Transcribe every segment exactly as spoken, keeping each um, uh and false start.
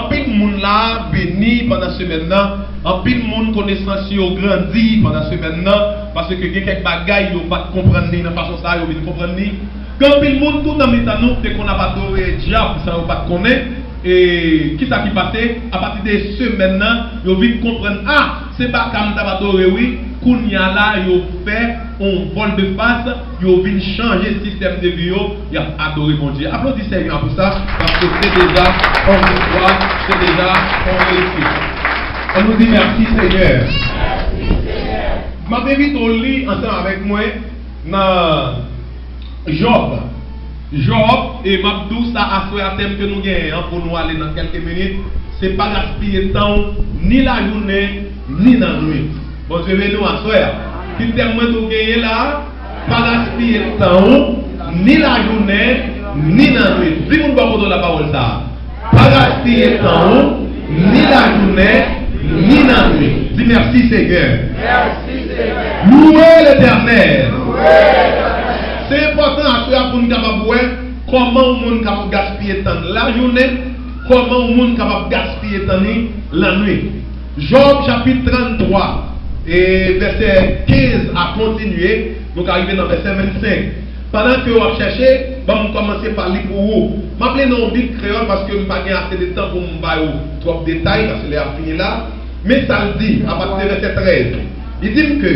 Anpil moun la beni pandan semèn nan. Anpil moun konesans yo grandi pandan semèn nan. Paske gen kèk bagay yo pa t konprann li nan fason sa a, yo vin konprann li. Gen anpil moun tou nan mitan nou ki te konn ap adore dyab san yo pa t konnen. E kisa ki pase? Apati de semèn nan, yo vin konprann, a, se baka m t ap adore wi. Kounye a la, yo fè yon vòltefas, yo vin chanje sistèm de vi yo, y ap adore Bondye. Aplodi Senyè a pou sa, paske se deja yon viktwa, se deja yon reyisi. Ann nou di mèsi Senyè. M ap envite w li ansanm avèk mwen nan Jòb. Jòb, e m ap di w sa aswè a, tèm ke nou genyen an pou nou ale nan kèlke minit, se pa gaspiye tan w ni lajounen, ni nan nwit. Bondye beni w aswè a. Ki tèm mwen di w genyen la a? Pa gaspiye tan w, ni lajounen, ni nan nwit. Di moun bò kote w lapawòl sa a. Pa gaspiye tan w, ni lajounen, ni nan nwit. Di mèsi Senyè. Mèsi Senyè. Louwe Letènèl. Louwe Letènèl. Se enpòtan aswè a pou n kapab wè kòman yon moun kapab gaspiye tan l lajounen, kòman yon moun kapab gaspiye tan li lannwit. Jòb chapit tranntwa, e vèsè kenz a kontinye, nou ka rive nan vèsè vennsenk. Pandan ke w ap chèche, ban m kòmanse pa li pou ou. M ap li nan yon Bib kreyòl paske m pa gen ase de tan pou m ba yo twòp detay, paske lè a fini la. Men sa l di, apati de vèsè trèz. Li di m ke,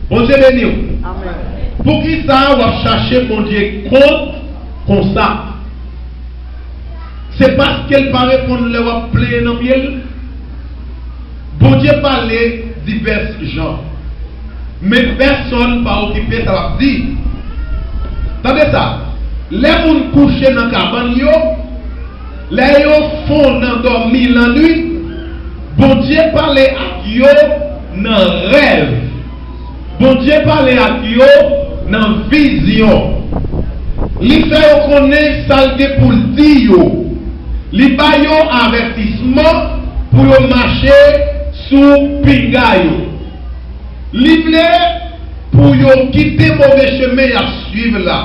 Bondye beni w. Amèn. Poukisa w ap chache Bondye kont konsa? Se paske l pa reponn lè w ap plenyen nan pye l? Bondye pale divès jan, men pèsonn pa okipe sa l ap di. Tande sa, lè moun kouche nan kabann yo, lè yo fon nan dòmi lannwit, Bondye pale ak yo nan rèv. Bondye pale ak yo nan vizyon. Li fè yo konnen sa l gen pou l di yo. Li ba yo avètisman pou yo mache sou pinga yo. Li vle pou yo kite move chemen y ap swiv la,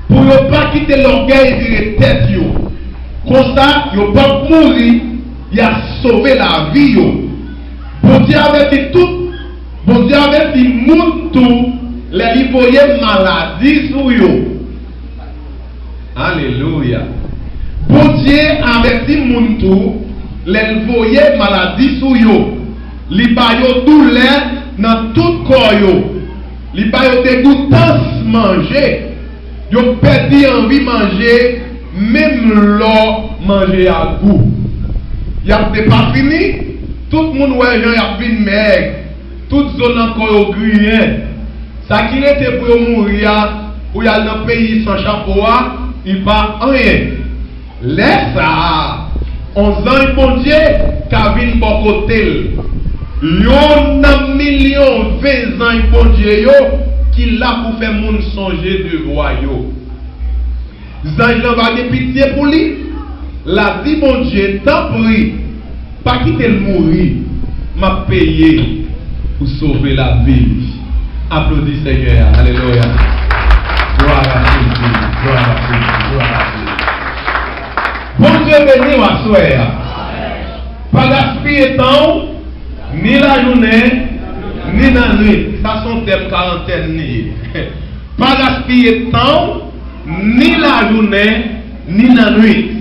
pou yo pa kite lògèy vire tèt yo. Konsa, yo p ap mouri, y ap sove lavi yo. Bondye avèti tout, Bondye avèti moun tou lè li voye maladi sou yo. Alelouya. Bondye avèti moun tou lè l voye maladi sou yo. Li ba yo doulè nan tout kò yo. Li ba yo degoutans manje. Yo pèdi anvi manje, menm lò manje a gou. Y ap depafini, tout moun wè jan y ap vin mèg, tout zo nan kò yo griyen. Sa ki rete pou yo mouri a, pou y al nan peyi san chapo a, li pa anyen. Lè sa a, yon zanj Bondye ka vin bò kote l. Youn nan milyon ven zanj Bondye yo ki la pou fè moun sonje devwa yo. Zanj lan va gen pitye pou li. L a di Bondye, tanpri, pa kite l mouri. M ap peye pou sove lavi li. Aplodi Senyè a. Alelouya. Glwa a Jezi. Glwa a Jezi. Glwa a Jezi. Bondye beni w aswè a. Pa gaspiye tan w, ni lajounen, ni nan nwit. Sa se yon tèm karantèn li ye. Pa gaspiye tan w, ni lajounen, ni nan nwit.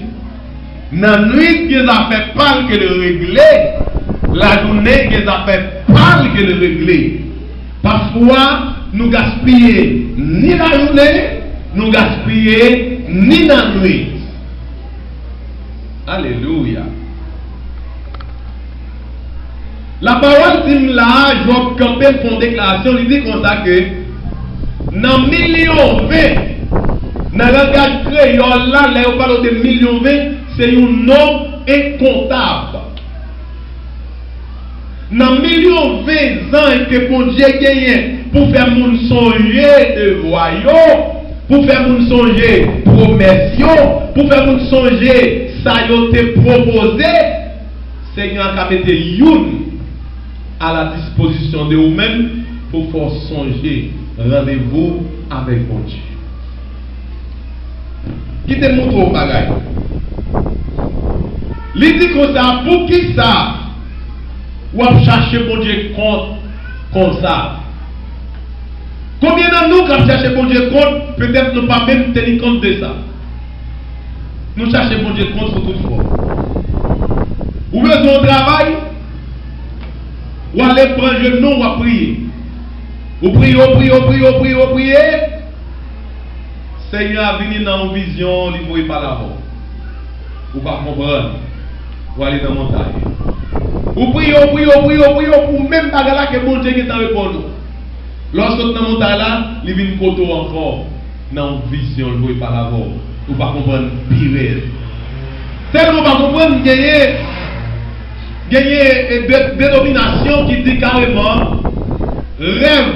Nan nwit, gen zafè pa l ke l regle. Lajounen, gen zafè pa l ke l regle. Pafwa, nou gaspiye ni lajounen, nou gaspiye ni nan nwit. Alelouya. Lapawòl di m la a, Jòb kanpe, l fè yon deklarasyon, li di konsa ke nan milyon ven, nan langaj kreyòl la, lè yo pale w de milyon ven, se yon nonb enkontab. Nan milyon ven zanj ke Bondye genyen pou fè moun sonje devwa yo, pou fè moun sonje pwomès yo, pou fè moun sonje sa yo te pwopoze, Senyè a ka mete youn a la dispozisyon de ou menm pou fè w sonje randevou avèk Bondye. Kite m montre w yon bagay. Li di konsa, poukisa w ap chache Bondye kont konsa? Konbyen nan nou k ap chache Bondye kont, petèt nou pa menm teni kont de sa. Nou chache Bondye kont sou tout fòm. Ou bezwen yon travay, w ale pran jenou w, w ap priye. Ou priye, ou priye, ou priye, ou priye, ou priye. Senyè a vini nan yon vizyon, li voye pale avè w. Ou pa konprann. Ou ale nan montay. Ou priye, ou priye, ou priye, ou priye, ou menm bagay la ke Bondye gentan reponn ou. Lè w sot nan montay la, li vin kote w ankò nan yon vizyon, li voye pale avè w. Ou pa konprann pi rèd. Tèlman w pa konprann, genyen, genyen, e, de, denominasyon ki di kareman, rèv,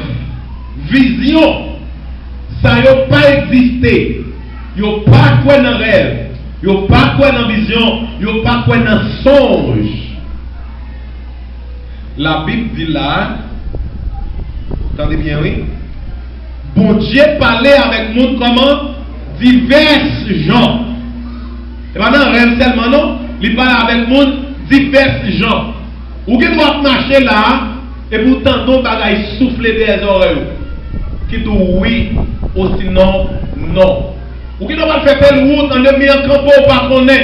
vizyon, sa yo pa egziste. Yo pa kwè nan rèv. Yo pa kwè nan vizyon. Yo pa kwè nan sonj. Labib di la, tande byen, wi. Bondye pale avèk moun kòman? Divès jan. Se pa nan rèv sèlman, non. Li pale avèk moun divès jan. Ou gen dwa ap mache la, epi w tande yon bagay soufle dèyè zòrèy ou, ki di w wi, osinon non. Ou gen dwa pral fè tèl wout, anndan men an kanpe, ou pa konnen.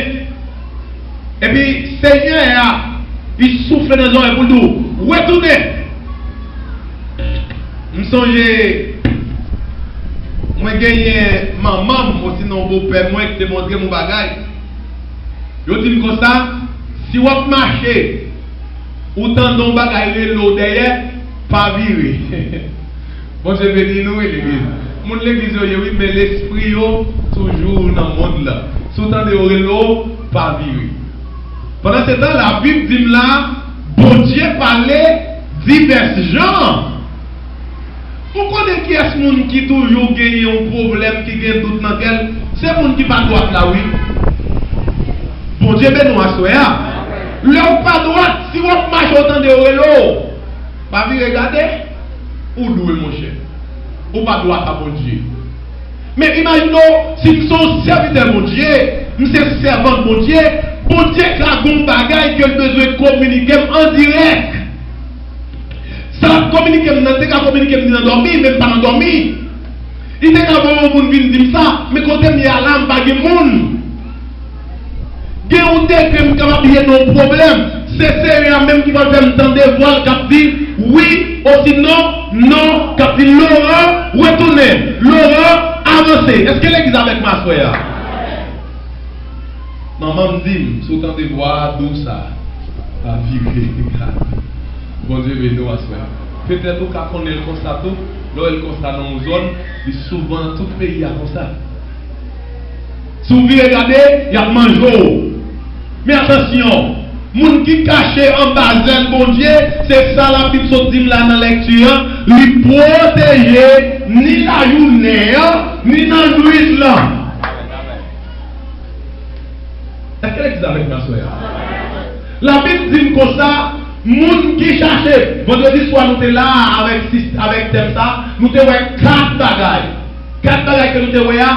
Epi Senyè a, li soufle nan zòrèy pou l di w, retounen. M sonje, mwen genyen manman m, osinon bopè mwen, ki te montre m yon bagay. Yo di m konsa, si w ap mache, ou tande yon bagay rele w dèyè, pa vire. Bondye beni nou, wi, legliz. Moun legliz yo ye, wi, men lespri yo toujou nan mond lan. Si w tande yo rele w, pa vire. Pandan se tan, Labib di m la, Bondye pale divès jan. Ou konnen kiyès moun ki toujou genyen yon pwoblèm, ki gen dout nan kè l? Se moun ki pa dwat la, wi. Bondye beni w aswè a. Lè w pa dwat, si w ap mache, w tande yo rele w, pa vire gade, ou dwe, monchè. Ou pa dwat a Bondye. Men imajine w, si m se yon sèvitè Bondye, m se sèvant Bondye, Bondye ka gen yon bagay ke l bezwen kominike m an dirèk. Sa l ap kominike m nan, te ka kominike m li nan dòmi, men m pa nan dòmi. Li te ka voye yon moun vin di m sa, men kote m ye a la, m pa gen moun. Gen yon degrè m kapab ye nan yon pwoblèm. Se Senyè a menm ki pral fè m tande vwa l k ap di, wi, osinon, non, k ap di, Laurent, retounen. Laurent, avanse. Èske legliz avèk m aswè a? Manman m di m, si w tande vwa a, di w sa, pa vire gade. Bondye beni w aswè a. Petèt ou ka konnen l konsa tou, lè w wè l konsa nan yon zòn, li souvan nan tout peyi a konsa. Si w vire gade, y ap manje w. Men atansyon, moun ki kache anba zèl Bondye, se sa Labib sot di m la nan lèkti an, li pwoteje ni lajounen an, ni nan nwit lan. Èske legliz avèk m aswè a? Labib di m konsa, moun ki chache, vandredi swa nou te la avèk sis, avèk tèm sa, nou te wè kat bagay. Kat bagay ke nou te wè a,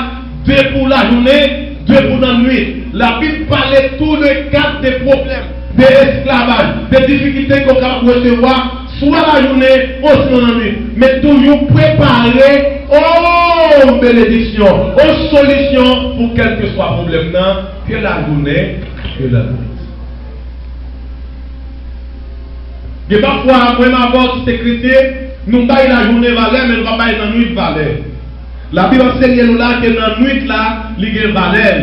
de pou lajounen, de pou nan nwit. Labib pale tou de kat de pwoblèm, de esklavaj, de difikilte ke w kapab resevwa, swa lajounen, osnon nan nwit. Men toujou prepare, o, benediksyon, o, solisyon pou kèlkeswa pwoblèm nan, ke lajounen, ke lannwit. Gen pafwa, mwen menm avè w ki se kretyen, nou bay lajounen valè, men nou pa bay lannwit valè. Labib ansenye nou la ke lannwit la, li gen valè l.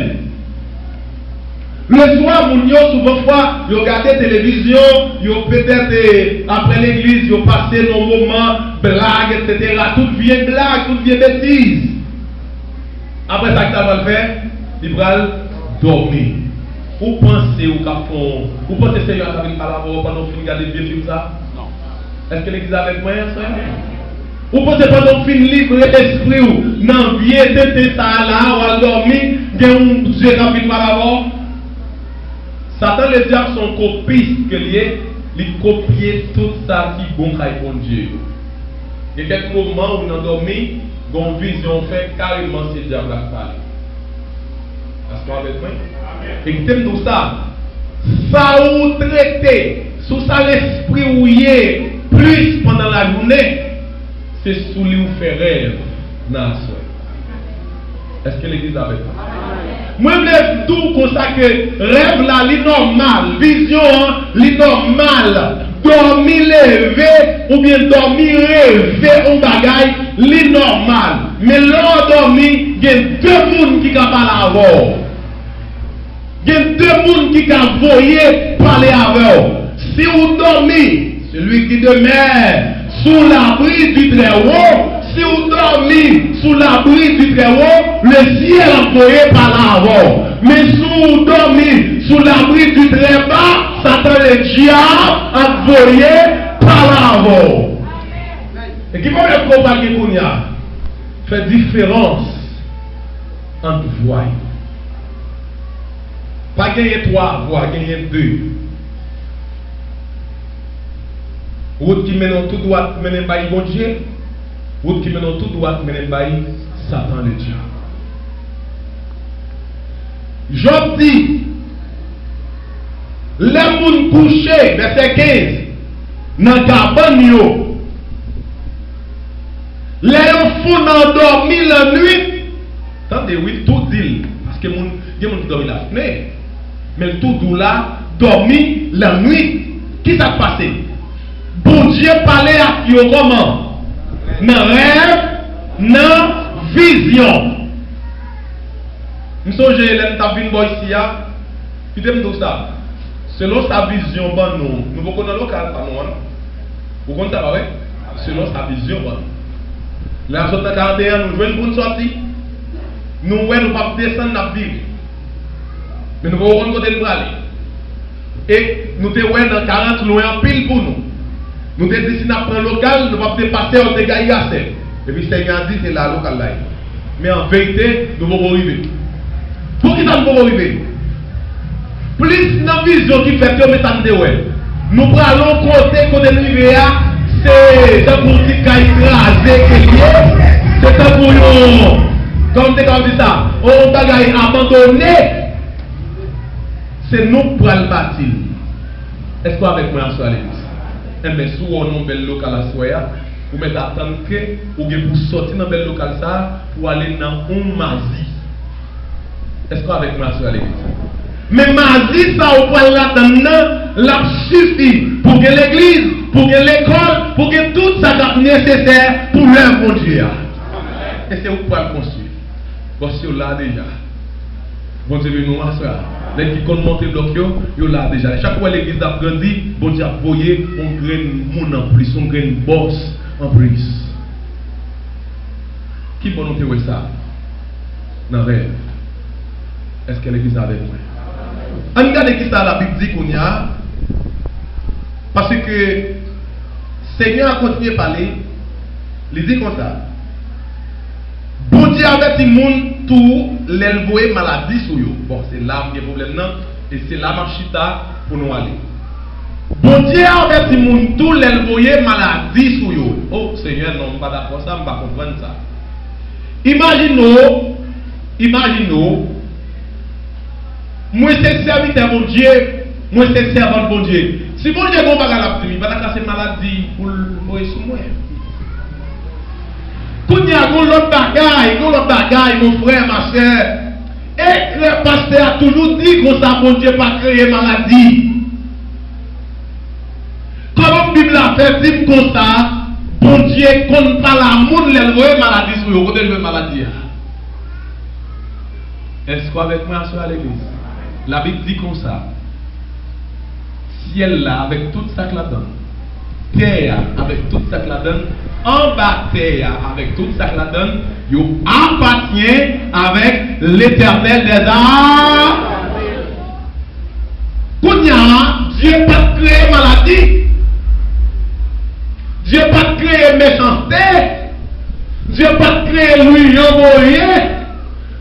Leswa, moun yo, souvan fwa, yo gade televizyon, yo petèt, eh, apre legliz, yo pase nan moman blag, etsetera. Tout vye blag, tout vye betiz. Apre sa, kisa l pral fè? Li pral dòmi. Ou panse ou ka fè yon, ou panse Senyè a ka vin pale avè w pandan w fin gade vye fim sa? Non. Èske legliz avèk mwen aswè a? Ou panse pandan w fin livre lespri w nan vye tenten sa a la, w al dòmi, gen yon Dye k ap vin pale avè w? Satan Ledyab se yon kopis ke l ye, li kopye tout sa ki bon kay Bondye yo. Gen kèk moman ou nan dòmi, gen yon vizyon ou fè, kareman se dyab la k pale. Pastè avèk mwen? E kite m di w sa, Sa ou trete, sou sa lespri ou ye plis pandan lajounen, se sou li ou fè rèv nan aswè. Èske legliz la avèk mwen? Mwen vle di w konsa ke rèv la, li nòmal, vizyon an, li nòmal. Dòmi leve oubyen dòmi reve yon bagay, li nòmal. Men lè w dòmi, gen de moun ki ka pale avè w. Gen de moun ki ka voye pale avè w. Si w dòmi, celui qui demeure sous l'abri du Très-Haut, si w dòmi sous l'abri du Très-Haut, le ciel ap voye pale avè w. Men si w dòmi sous l'abri du Très-Bas, Satan le diable ap voye pale avè w. E ki pwoblèm ke w pral gen kounye a? Fè diferans ant vwa yo. Pa genyen twa vwa, genyen de. Wout ki mennen w tou dwat mennen bay Bondye, wout ki mennen w tou dwat mennen bay Satan, le diable. Jòb di, lè moun kouche, vèsè kenz, nan kabann yo, lè yo fon nan dòmi lannwit, tande wi, l tou di l, paske moun, gen moun ki dòmi lafenè, men l tou di w la, dòmi lannwit. Ki sa k pase? Bondye pale ak yo kòman? Nan rèv, nan vizyon. M sonje lè m t ap vin bò isi a, kite m di w sa. Selon sa vizyon ban nou, nou poko nan lokal pa nou an, non? Ou konn sa, pa vre? Selon sa vizyon ban nou. Lè n ap sot nan karannteyen an, nou jwenn pou n sòti. Nou wè nou p ap desann, n ap vire. Men nou poko konn kote n prale. E nou te wè nan karant lwen anpil pou nou. Nou te di si n ap pran lokal, nou p ap depase Òdegay Gasè. Epi Senyè a di se la lokal la ye. Men an verite, nou poko rive. Poukisa nou poko rive? Plis nan vizyon ki fèt yo, men sa n te wè. Nou prale yon kote, kote n rive a, se tankou yon ti kay kraze ke l ye. Se tankou yon, kòman m te kapab di sa? Yon bagay abandone. Se nou k pral bati l. Èske w avèk mwen aswè a, legliz? Enben, si w wè w nan yon bèl lokal aswè a, ou mèt atann ke ou gen pou sòti nan bèl lokal sa a pou w ale nan yon mazi. Èske w avèk mwen aswè a, legliz? Men mazi sa a ou pral ladann nan, l ap sifi pou gen legliz, pou gen lekòl, pou gen tout sa k ap nesesè pou lèv Bondye a. E se ou k pral konstwi. Bòs yo la deja. Bondye beni w aswè a. Nèg ki konn monte blòk yo, yo la deja. Chak ou wè legliz la ap grandi, Bondye ap voye yon grenn moun anplis, yon grenn bòs anplis. Ki bò nou te wè sa? Nan rèv. Èske legliz la avèk mwen? Ann gade kisa Labib di kounye a. Paske Senyè a kontinye pale, li di konsa, Bondye avèti moun tou lè l voye maladi sou yo. Bon, se la m gen pwoblèm nan, e se la m ap chita pou nou ale. Bondye avèti moun tou lè l voye maladi sou yo. O, Senyè, non, m pa dakò sa, m pa konprann sa. Imajine w, imajine w, mwen se sèvitè Bondye, mwen se sèvant Bondye. Si Bondye gen yon bagay l ap di m, li pa ta ka se maladi pou l voye sou mwen. Kounye a, gen yon lòt bagay, gen yon lòt bagay, mon frè, ma sè. Ekrè pastè a toujou di konsa, Bondye pa kreye maladi. Kòman Bib la fè di m konsa, Bondye konn pale a moun lè l voye maladi sou yo? Kote l jwenn maladi a? Èske w avèk mwen aswè a, legliz? Labib di konsa, syèl la avèk tout sa k ladan l, tè a avèk tout sa k ladan l, anba tè a avèk tout sa k ladan l, yo apatyen avèk Letènèl dèzame. Kounye a, Dye pa t kreye maladi. Dye pa t kreye mechanste. Dye pa t kreye lwijan voye.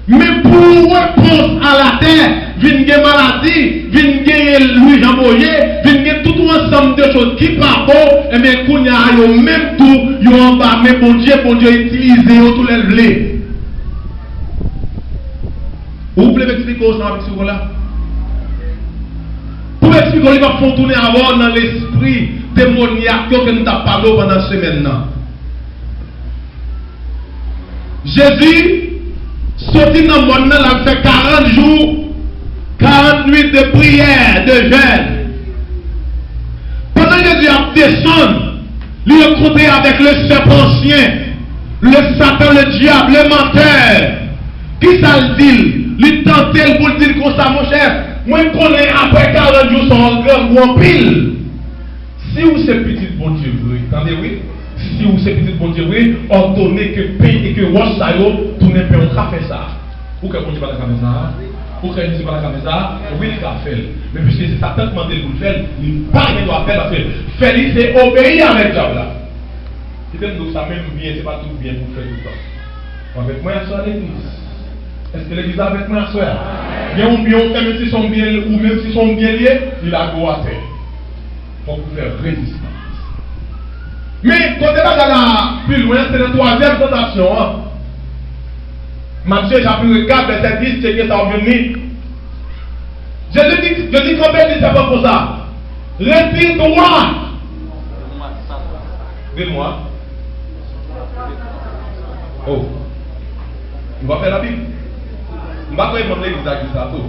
Men pou repons a latè, vin gen maladi, vin gen lwijan voye, vin gen tout yon ansanm de choz ki pa bon, ebyen, kounye a, yo menm tou, yo anba men Bondye, Bondye itilize yo tou lè l vle. Ou vle m eksplike w sa m ap eksplike w la? Pou m Rezon li p ap fè w tounen avè w nan lespri demonyak yo ke m t ap pale w pandan semèn nan. Jezi soti nan mòn nan, l al fè karant jou, karant nuit de priyè, de jèn. Pandan Jezi ap desann, li rankontre avèk le sèpan ansyen, le Satan, le dyab, le mantè. Kisa l di l? Li tante l pou l di l konsa, monchè, mwen konnen apre karant jou sa w grangou anpil. Si w se pitit Bondye vre, tande wi, si w se pitit Bondye vre, òdone ke pen e ke wòch sa yo tounen pen. Ou ka fè sa. Ou kwè Bondye pa ta ka fè sa? Ou kwè Jezi pa ta ka fè sa? Wi, li ka fè l. Men piske se Satan k mande l pou l fè l, li pa gen dwa fè l, paske fè li se obeyi avèk dyab la. Kite m di w sa, menm byen, se pa tout byen pou w fè tout tan. Avèk mwen aswè a legliz. Èske legliz la avèk mwen aswè a? Byen ou byen ou fè, menm si se yon byen, ou menm si se yon byen l ye, li lage w atè. Fòk ou fè rezistans. Men, kote bagay la pi lwen, se nan twazyèm tantasyon an. Matye chapit kat, vèsè dis, tcheke sa w ap jwenn li. Jezi di, Jezi kanpe, di sèpan konsa, retire dwa. De mwa. Oh. Nou pa fè Labib. M pa kwè manm legliz la ki sa tou.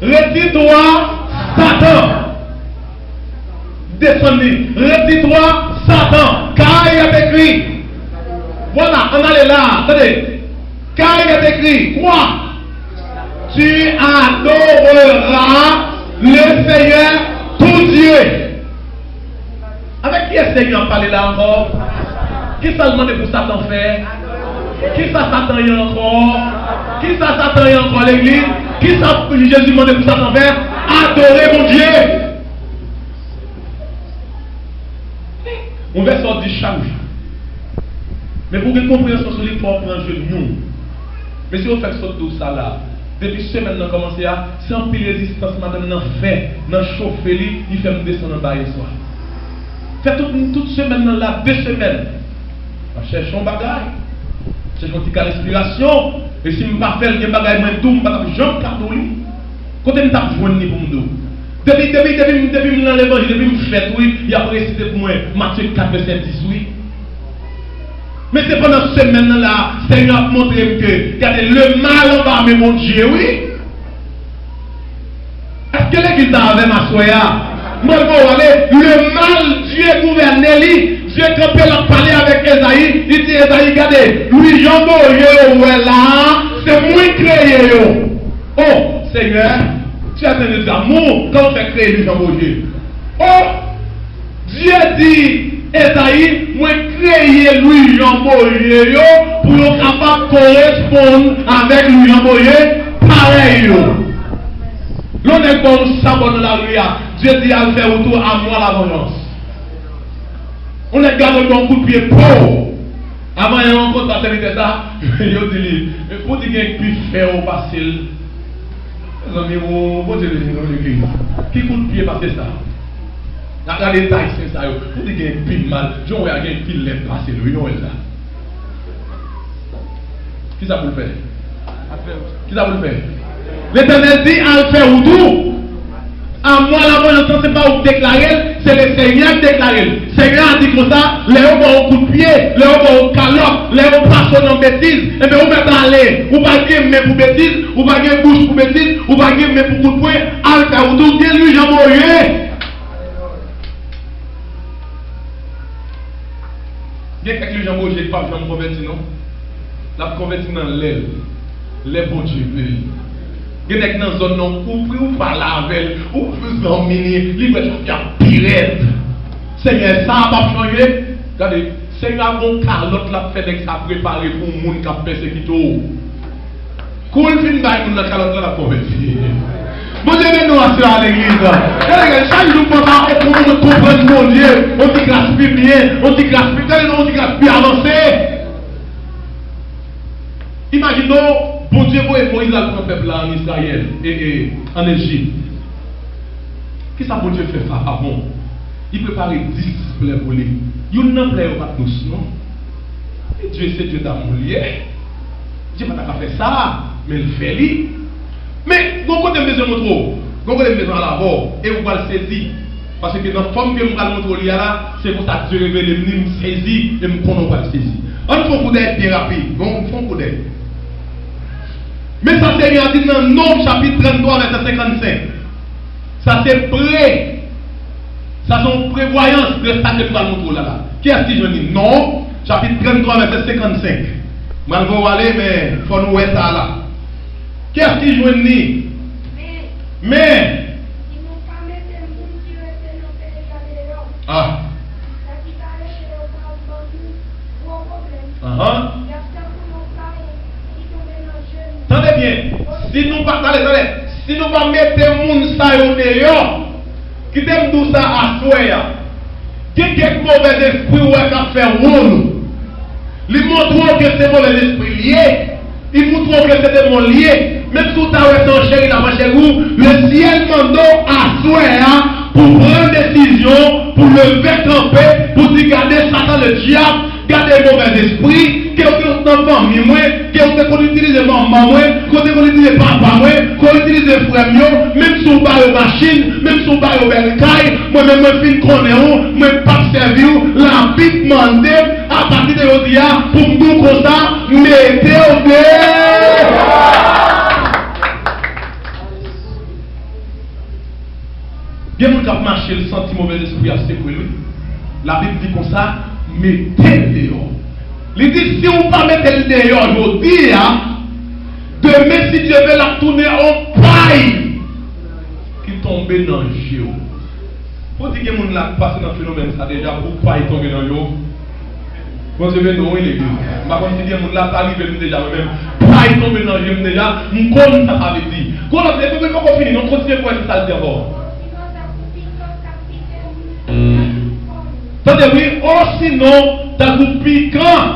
Retire dwa Satan. Desann li. Retire dwa Satan. Car il est écrit. Voilà, ann ale la. Tande. Car il est écrit. Quoi? Tu adoreras le Seigneur ton Dieu. Avèk kiyès Senyè a pale la ankò? Kisa l mande pou Satan fè? Kisa Satan ye ankò? Kisa Satan ye ankò, legliz? Kisa Jezi mande pou Satan fè? Adore Bondye. Yon vèsè w di chak jou. Men pou w gen konpreyansyon sou li, fò w pran jenn yon. Mesye yo fèk sot di w sa la. Depi semèn nan kòmanse a, se anpil rezistans madanm nan fè nan chofe li, li fè m desann anba yèswa. Fè tout, tout semèn nan la, de semèn. M ap chèche yon bagay. Chèche yon ti kal enspirasyon. E si m pa fè l, gen bagay mwen di w, m pa t ap janm ka di w li. Kote m t ap jwenn li pou m di w? Depi, depi, depi, depi m nan levanjil, depi m fèt, wi, y ap resite pou mwen Matye kat vèsè dis, wi. Men se pandan semèn nan la, Senyè a ap montre m ke, gade, le mal anba men Bondye, wi. Èske legliz la avè m aswè a? Mwen ba w ale, le mal, Dye gouvène li. Dye kanpe, l ap pale avèk Ezayi. Li di Ezayi, gade, Louis Jean Boyer ou wè la a, se mwen kreye yo. Oh, Senyè, tu es un Dieu d'amour, kòman w fè kreye Louis Jean Boyer? Oh, Dye di Ezayi, mwen kreye Louis Jean Boyer yo pou yo kapab koresponn avèk Louis Jean Boyer, parèy yo. Lè yon nèg ba w yon sabò nan lari a, Dye di al fè wout ou, à moi la vengeance. Yon nèg gade w ba w kout pye, pow! Avan yon kontra sèvitè sa, yo di li, pou di gen pi fè w pase l. Mezanmi, o, Bondye beni nou legliz. Ki kout pye pase sa? N ap gade Ayisyen sa yo. Pou di gen pi mal. Jan w wè a gen pi lèd pase l, wi, nou wè l la. Kisa pou l fè? Kisa pou l fè? Letènèl di, al fè wout ou. À moi la vengeance, se pa ou k deklare l, se Lesenyè k deklare l. Senyè a di konsa, lè yo ba w kout pye, lè yo ba w kalòt, lè yo pase w nan betiz, enben ou mèt ale. Ou pa gen men pou betiz, ou pa gen bouch pou betiz, ou pa gen men pou kout pwen, al fè wout ou, gen Louis Jean Boyer. Gen kèk Louis Jean Boyer ki p ap janm konvèti non. L ap konvèti nan lè l, lè Bondye vle l. Gen nèg nan zòn nan, ou pri ou pale avè l, ou zanmi li, li wè l ap pi rèd. Senyè, sa a p ap chanje. Gade, Senyè a gon kalòt l ap fè nèg sa prepare pou moun k ap pèsekite w. Kou l fin bay moun nan kalòt la, l ap konvèti. Bondye beni nou aswè a legliz. Gade, gade, chak jou m pran sa, on moun konprann Bondye, on ti kras pi byen, on ti kras pi, gade non, on ti kras pi avanse. Imajine w, Bondye voye Moyiz al pran pèp la ann Izrayèl, e, e, ann Ejip. Kisa Bondye fè Farawon? Li prepare dis plè pou li. Youn nan plè yo pa t dous non. E Dye se Dye damou li ye. Dye pa ta ka fè sa, men l fè li. Men, gon kote m bezwen montre w. Konprann m bezwen al avè w, e ou pral sezi. Paske nan fòm ke m pral montre w li a la, se konsa Dye revele m li, m sezi, e m konnen w pral sezi. Ann fè yon koudèy byen rapid. Bon, fè yon koudèy. Men sa Senyè a di nan Nonb chapit tranntrwa, vèsè senkannsenk. Sa se pre, sa se yon prevwayans de sa ke m pral montre w la la. Kiyès ki jwenn li? Nonb chapit tranntrwa, vèsè senkannsenk. M pral voye w ale, men fò nou wè sa la. Kiyès ki jwenn li? Men, si nou pa mete moun ki rete nan peyi a deyò, ah, sa ki ka rete yo pral ban nou gwo pwoblèm. Ahan. Y ap tankou yon fay ki tonbe nan je nou. Tande byen. Si nou pa, tande, tande. Si nou pa mete moun sa yo deyò, kite m di w sa aswè a. Gen kèk movèzespri ou wè k ap fè wonn ou. Li montre w ke se movèzespri l ye. Li montre w ke se demon l ye. Menm si w ta wè se yon cheri l ap ancheri w, le syèl mande w aswè a pou w pran desizyon, pou w leve kanpe, pou w di, gade Satan ledyab, gade movèzespri, ke w te nan fanmi mwen, ke w te konn itilize manman mwen, ke w te konn itilize papa mwen, ke w itilize frè m yo, menm si w ba yo machin, menm si w ba yo bèl kay, mwen menm mwen fin konnen w, mwen p ap sèvi w, Labib mande m, apati de jodi a, pou m di w konsa, mete w deyò. Gen moun k ap mache, l santi movèzespri ap sekwe l, wi. Labib di konsa, mete l deyò. Li di, si w pa mete l deyò jodi a, demen, si Dye vle, l ap tounen yon pay ki tonbe nan je w. Fò di gen moun la k pase nan fenomèn sa deja, pou pay tonbe nan je w. Bondye beni w, wi, legliz. M pa konn si gen moun la, sa rive m deja, mwen menm. Pay tonbe nan je m deja, m konn sa sa vle di. Gon lòt, epi mwen poko fini, non, kontinye pou wè ki sa l di ankò. Tande, wi, osinon, tankou pikan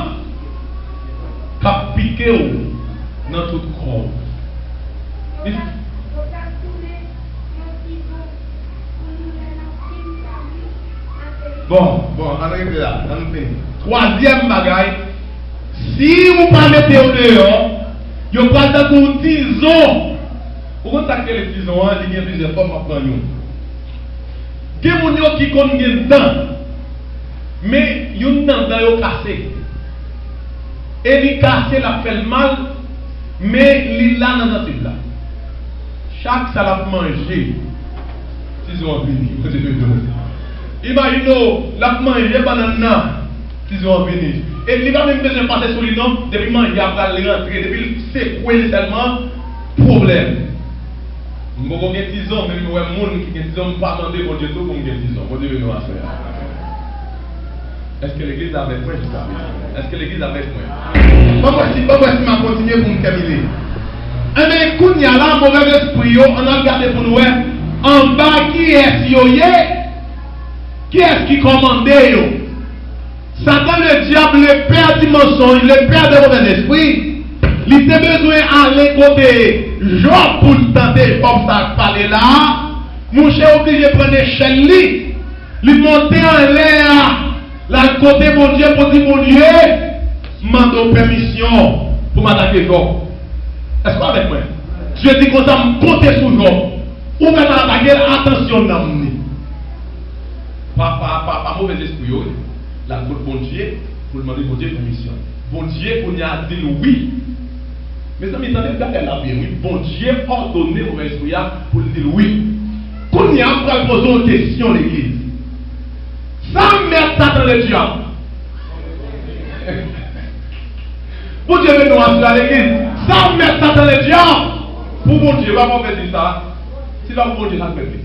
k ap pike w nan tout kò w. Li Bon, bon, ann rete la, ann fini. Twazyèm bagay, si ou pa mete yo deyò, yo pral tankou yon tizon. Ou konn sa k rele tizon an? Li gen plizyè fòm, m ap pran youn. Gen moun yo ki konn gen dan, men youn nan dan yo kase. E li kase, l ap fè l mal, men li la nan zantiv la. Chak sa l ap manje, tizon an vini. Bondye beni w. Imajine w, l ap manje bannann nan, tizon an vini. E li pa menm bezwen pase sou li non, depi manje a pral rantre, depi l sekwe li sèlman, pwoblèm. M poko gen tizon, men m wè moun ki gen tizon, m pa mande Bondye tou pou m gen tizon. Bondye beni w aswè a. Èske legliz avèk mwen jiskaprezan? Èske legliz avèk mwen? Ban m wè si, ban m wè si m a kontinye pou m tèmine. Enben, kounye a la, movèzespri yo, ann al gade pou nou wè anba kiyès yo ye, kiyès ki kòmande yo. Satan, le diable, le père du mensonge, le père des mauvais esprits, li te bezwen ale kote Jòb pou l tande Jòb sa k pale la a. Monchè oblije pran nechèl li. Li monte anlè a, l al kote Bondye pou di, Bondye, m mande w pèmisyon pou m atake Jòb. Èske w avèk mwen? Dye di konsa, m konte sou Jòb. Ou mèt al atake l, atansyon nanm li. Pa, pa, pa, pa movèzespri yo, wi. L al kot Bondye pou l mande Bondye pèmisyon. Bondye kounye a di l wi. Mezanmi, tande bagay la byen, wi. Bondye òdone movèzespri a pou l di l wi. Kounye a, m pral poze yon kesyon, legliz. Sa mèt Satan ledyab? Bondye beni w aswè a, legliz. Sa mèt Satan ledyab? Pou Bondye, pa move di sa. Si l pa pou Bondye, sa k mèt li?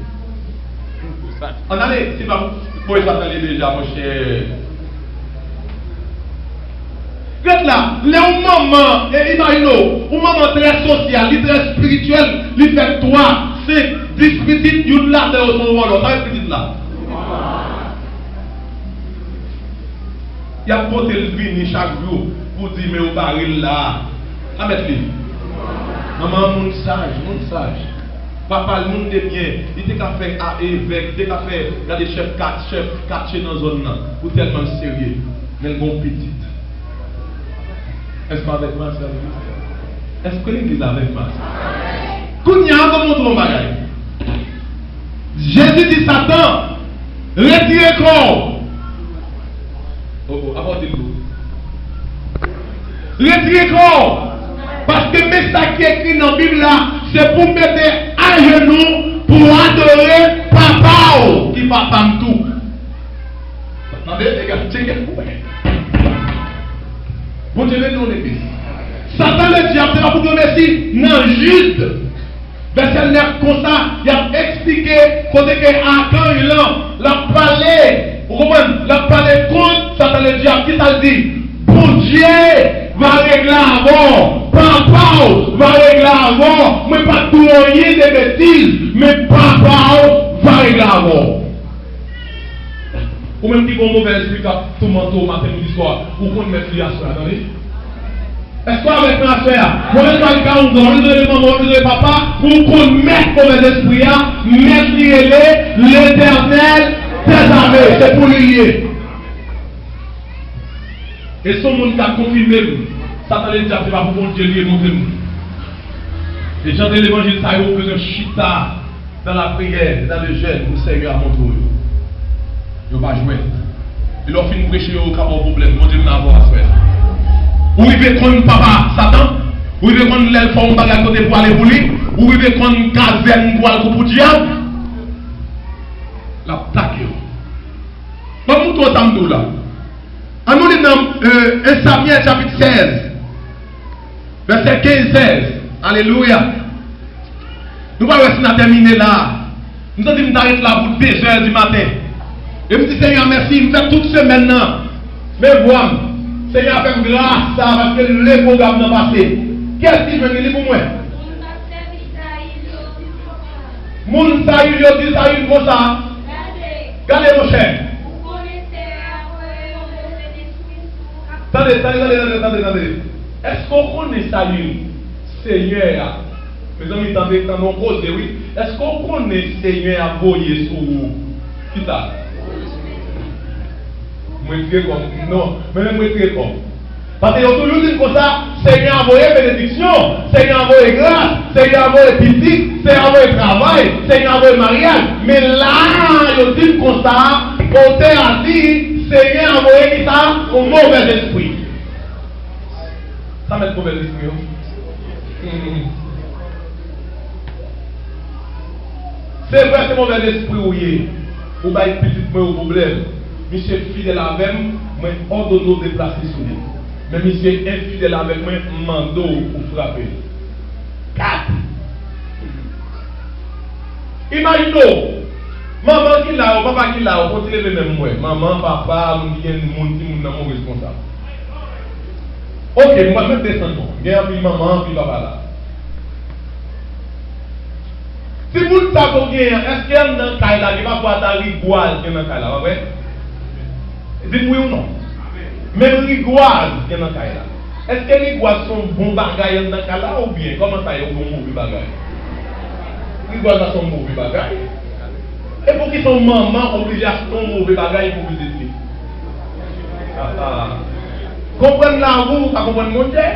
Ann ale, si l pa pou, bon, e Satan li deja, monchè. Ret la, lè yon manman, e imajine w, yon manman trè sosyal, li trè espirityèl, li fè twa, senk, dis pitit, youn ladan yo se yon vòlò. Sa rele pitit la? Y ap pote l vini chak jou pou di, men yo bare l la. Sa mèt li? Manman an moun saj, moun saj. Papa l moun de byen, li te ka fè a evèk, li te ka fè gade chèf kat, chèf katye nan zòn nan, pou tèlman l serye. Men l gen yon pitit. Èske w avèk mwen, sè legliz? Èske legliz avèk mwen? Kounye a, ban m montre w yon bagay. Jezi di Satan, retire kò w. Oh, oh, apa w di l tou? Retire kò w. Paske men sa ki ekri nan Bib la, se pou w mete ajenou pou w adore Papa w, ki Papa m tou. Tande, e gade, tcheke pou wè. Bondye beni w, legliz. Satan ledyab, se pa pou di w mèsi, nan Jid, vèsè nèf konsa, y ap eksplike kote ke akanj lan, l ap pale, ou konprann, l ap pale kont Satan ledyab, kisa l di? Bondye va regle avè w, Papa w va regle avè w, mwen pa t di w anyen de betiz, men Papa w va regle avè w. Ou menm ki gen yon movèz espri k ap toumante w maten, midi, swa, ou konn mèt li aswè a, tande? Èske w avèk mwen aswè a? Ou menm ki al kay yon gran, ou rele manman, ou rele papa, ou konn mèt movèz espri a, mèt li rele Letènèl dèzame, se pou li l ye. E se yon moun k ap konfime m. Satan ledyab, se pa pou Bondye li ye, montre m. E jan de levanjil sa yo, ou bezwen chita dans la prière, dans le jeûne, pou Seyè a montre w yo. Yo pa jwèt. E lè w fin preche yo, yo ka ba w pwoblèm. Bondye vin avè w aswè. Ou rive konn papa Satan? Ou rive konn lè l fè yon bagay kote pou ale pou li? Ou rive konn kazèn pou al kou pou dyab? L ap take w. Ban m montre w sa m di w la. Ann nou li nan, euh, en Samyèl chapit sèz, vèsè kenz, sèz. Alelouya. Nou pral wè si n a tèmine la. M santi m ta ret la pou de zè di maten. E m di Senyè a mèsi, m fè tout semèn nan. Men vwa m. Senyè a fè m gras sa paske l lè pwogram nan pase. Kiyès ki jwenn li? Li pou mwen. Moun Sayil yo di Sayil konsa. Gade, monchè. Tande, tande, tande, tande, tande, tande. Èske w konnen Sayil, Senyè a? Mezanmi, tande, tande yon koze, wi. Èske w konnen Senyè a voye sou ou? Kisa? Mwen tire kò m. Non, men mwen tire kò m. Paske yo toujou di m konsa, Senyè a voye benediksyon, Senyè a voye gras, Senyè a voye pitit, Senyè a voye travay, Senyè a voye maryaj. Men la, yo di m konsa, otè a di, Senyè a voye kisa? Yon movèz espri. Sa mèt movèz espri yo. Hmm. Se vre se movèz espri ou ye. Ou bay pitit mwen yon pwoblèm. Misye fidèl avè m, mwen òdone w deplase sou li. Men misye enfidèl avèk mwen, m mande w pou frape l. Kat! Imajine w, manman ki la yo, papa ki la yo, fò w ti leve men m wè. Manman, papa, moun ki gen moun, timoun nan, mwen responsab. Oke, m pral mete desann non. Gen anpil manman, anpil papa la. Timoun sa ke w genyen an, èske anndan kay la, gen pafwa ta rigwaz gen nan kay la, pa vre? Di m wi ou non. Men rigwaz gen nan kay la. Èske rigwaz se yon bon bagay anndan kay la oubyen kòman sa ye, yon move bagay? Rigwaz la se yon move bagay. E poukisa yon manman oblije achte yon move bagay pou pitit li? Ah, ah. Konprann la ou pa konprann Bondye?